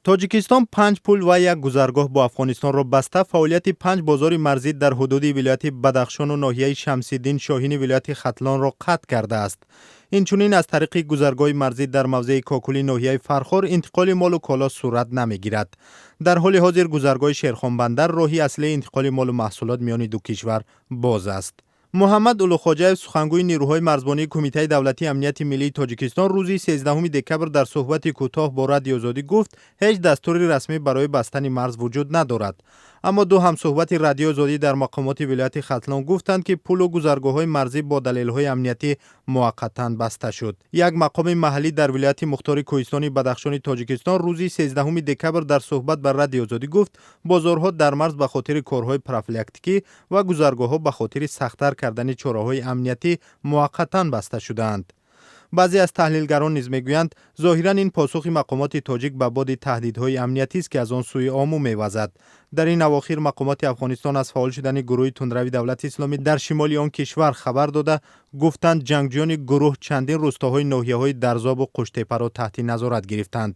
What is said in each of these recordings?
Тоҷикистон панҷ пул ва як гузаргоҳ бо Афғонистонро баста, фаъолияти панҷ бозори марзӣ дар ҳудуди вилояти Бадахшону ноҳияи Шамсиддин Шоҳини вилояти Хатлонро қатъ кардааст. Инчунин аз тариқи гузаргоҳи марзӣ дар мавзеи Кокули ноҳияи Фархор интиқоли молу коло сурат намегирад. Дар ҳоли ҳозир гузаргоҳи Шерхонбандар, роҳи аслии интиқоли молу маҳсулот миёни ду кишвар, боз аст. Муҳаммад Улуғхоҷаев, сухангӯи нирӯҳои марзбонии Кумитаи давлатии амнияти миллии Тоҷикистон, рӯзи 13 декабр дар суҳбати кӯтоҳ бо Радиои Озодӣ гуфт, ҳеҷ дастури расмӣ барои бастани марз вуҷуд надорад. Аммо ду ҳамсуҳбати Радиои Озодӣ дар мақомоти вилояти Хатлон гуфтанд, ки пулу гузаргоҳҳои марзӣ бо далелҳои амниятӣ муваққатан баста шуд. Як мақоми маҳаллӣ дар вилояти мухтори кӯҳистони Бадахшони Тоҷикистон рӯзи 13 декабр дар суҳбат ба Радиои Озодӣ гуфт, бозорҳо дар марз ба хотири корҳои профилактикӣ ва гузаргоҳҳо ба хотири сахттар кардани чораҳои амниятӣ муваққатан баста шудаанд. Баъзе аз таҳлилгарон низ мегӯянд, зоҳиран ин посухи мақомоти тоҷик ба боди таҳдидҳои амниятист, ки аз он сӯи Ому мевазад. Дар ин авохир мақомоти Афғонистон аз фаъол шудани гурӯҳи тундрави Давлати Исломӣ дар шимоли он кишвар хабар дода, гуфтанд, ҷангҷӯёни гурӯҳ чандин рӯстоҳои ноҳияҳои Дарзобу Қуштепаро таҳти назорат гирифтанд.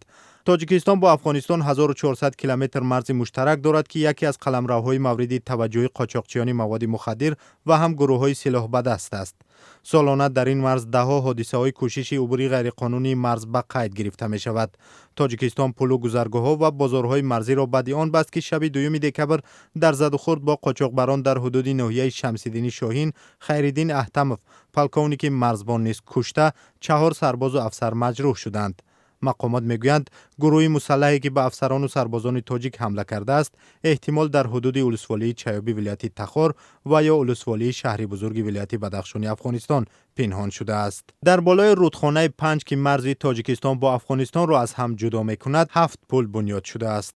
Тоҷикистон бо Афғонистон 1400 километр марзи муштарак дорад, ки яке аз қаламравҳои мавриди таваҷҷӯҳи қочоқчиёни маводи мухаддир ва ҳам гурӯҳҳои силоҳбадаст аст. Солона дар ин марз даҳҳо ҳодисаҳои кӯшиши убури ғайриқонунии марз ба қайд гирифта мешавад. Тоҷикистон пулу гузаргоҳҳо ва бозорҳои марзиро баъди он баст, ки шаби 2 декабр дар задухӯрд бо қочоқбарон дар ҳудуди ноҳияи Шамсиддини Шоҳин Хайриддин Аҳтамов, полковники марзбон, низ кушта, чаҳор сарбозу афсар маҷрӯҳ шуданд. Мақомот мегӯянд, гурӯҳи мусаллаҳе, ки ба афсарону сарбозони тоҷик ҳамла кардааст, эҳтимол дар ҳудуди улусволии Чаёби вилояти Тахор ва ё улусволии шаҳри бузурги вилояти Бадахшони Афғонистон пинҳон шудааст. Дар болои рӯдхонаи Панҷ, ки марзи Тоҷикистон бо Афғонистонро аз ҳам ҷудо мекунад, ҳафт пул бунёд шудааст.